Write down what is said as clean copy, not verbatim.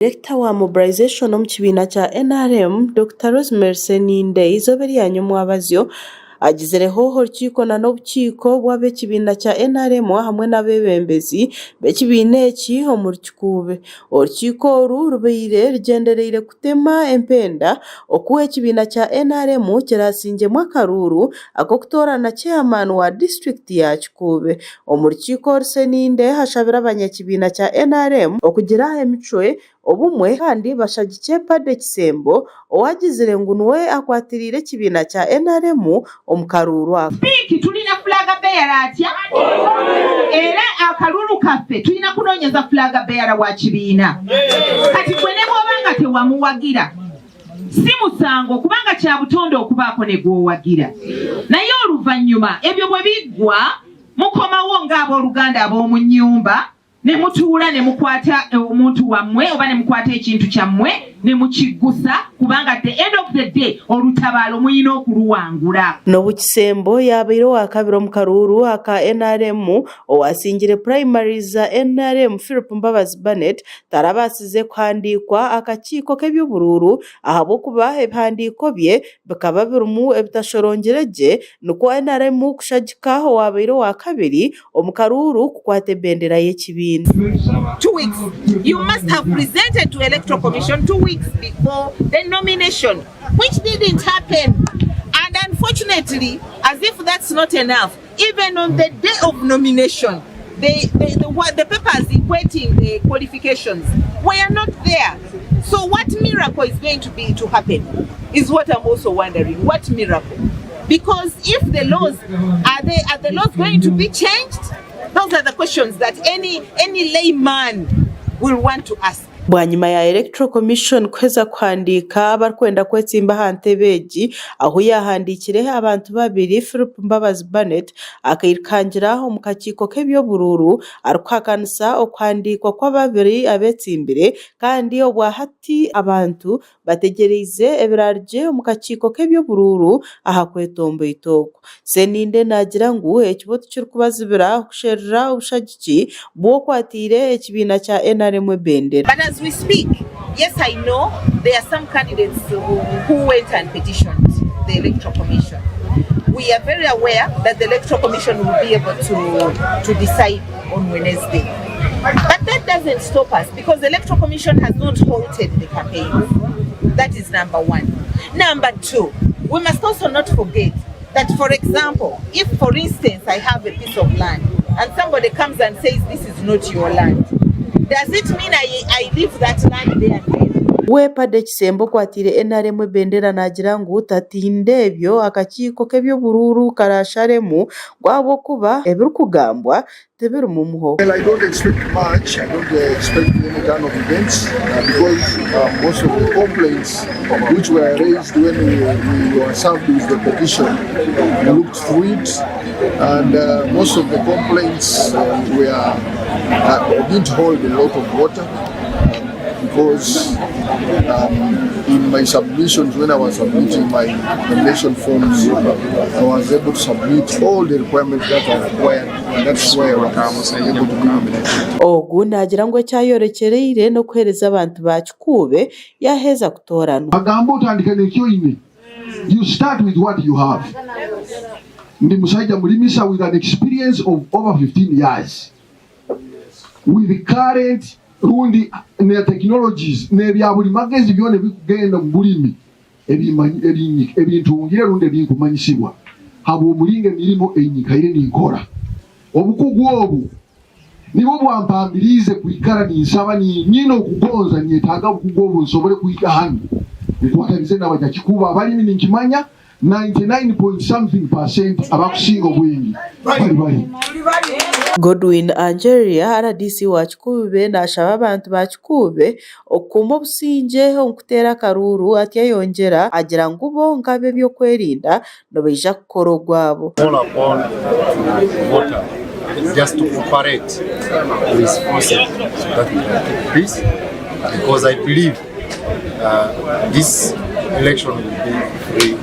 Dayirekita wa Mobilisation omu kibiina kya NRM, Dokita Rosemary Sseninde eizooba erya nyomwabazyo agizireho orukiiko nana obukiiko bw'abekibiina kya NRM hamwe n'abeebembezi b'ekibiina eki omuri Kikuube. Orukiiko oru rubaire rugyendereire kutema empenda oku ekibiina kya NRM kirasingyemu akaruuru ak'okutoorana ceeyamaani wa disiturikiti ya Kikuube. Omu rukiiko oru Sseninde ashabire abanyakibiina kya NRM okugira emicwe, obumwe kandi bashagikye Paddy Kisembo owagizire ngu niwe akwatiriire ekibiina kya NRM omu karuuru aka. Speak tulina flag bearer atya? Era akalulu kaffe tulina kunonyeza flag bearer wa kibiina. Kati gwe nebwoba nga tewamuwagira si musango kubanga kya butonde okubaako ne gw'owagira. Naye oluvannyuma ebyo bwe biggwa, mukomawo ng'ab'oluganda ab'omu nnyumba ne mutuula ne mukwata omuntu wammwe oba ne mukwata ekintu kyammwe ne mukiggusa kubanga at the end of the day olutabaalo mulina okuluwangula. N'obu Kisembo yaabaire owaakabiri omu karuuru aka nrm, owaasingire purayimaries za nrm Philip Mbabazi Barnet tarabaasize kuhandiikwa akakiiko k'eby'oburuuru ahabw'okuba ebihandiiko bye bikaba birimu ebitashorongire gye nikwo NRM kushagika owaabaire owaakabiri omu karuuru kukwata ebendera y'ekibiina. 2 weeks. You must have presented to Electoral Commission 2 weeks before the nomination, which didn't happen. And unfortunately, as if that's not enough, even on the day of nomination, the papers equating the qualifications were not there. So what miracle is going to be to happen is what I'm also wondering. What miracle? Because if the laws are the laws going to be changed? Those are the questions that any layman will want to ask. Bwanyima ya Electoral Commission kuheza kuhandiika abarikwenda kwetsimba aha ntebe egi ahu yahandiikire abantu babiri Philip Mbabazi Barnet akairukangira omu kakiiko k'eby'oburuuru arikuhakanisa okuhandiikwa kw'ababiri abeetsimbire kandi obwahati abantu bategyereize ebirarugye omu kakiiko k'eby'oburuuru aha kwetomboita oku. Sseninde naagira ngu ekibo tikirikubazibira kusherura obushagiki bw'okwatiire ekibiina kya NRM ebendera. But as we speak, yes, I know there are some candidates who went and petitioned the Electoral Commission. We are very aware that the Electoral Commission will be able to decide on Wednesday. But that doesn't stop us because the Electoral Commission has not halted the campaigns. That is number one. Number two, we must also not forget that, for example, if, for instance, I have a piece of land and somebody comes and says this is not your land, does it mean I leave that land there and then? We Paddy Kisembo okwatiire NRM ebendera naagira ngu tatinde ebyo akakiiko k'eby'oburuuru karasharemu ngu ahabw'okuba ebirikugambwa tibirimu muho. Well, I don't expect much. I don't expect any turn of events because most of the complaints which were raised when we were served with the petition, we looked through it, and most of the complaints were didn't hold a lot of water because in my submissions, when I was submitting my nomination forms, I was able to submit all the requirements that are required, and that's why I was able to be nominated. Ogu naagira ngu ekyayorekyereire n'okuheereza abantu ba Kikuube yaheeza kutooranwa. Agamba otandika nekyoine. You start with what you have. Ndi musajja mulimisa with an experience of over 15 years with current rundi ne technologies n'ebya buli magezi byona ebikugenda mu bulimi ebintungire rundi ebinkumanyisibwa habw'omulingo emirimo enyikaire ninkora. Obukugu obu nibwo bwampambiriize kwikara ninsaba nyine okugonza nyetaaga obukugu obu nsobole kuhika hanu nkwatanize n'abanyakikuba abalimi. Ninkimanya 99 point something percent abakusinga obwingi bali bali. Godwin Angelia, RDC wa Kikuube, naashaba abantu ba Kikuube okukuuma obusingye omu kuteera akaruuru atyayongyera agira ngu bo nk'ab'ebyokwerinda nibaija kukora ogwabo. Call upon voter just to cooperate with forces so that we can keep peace, because I believe this election will be free.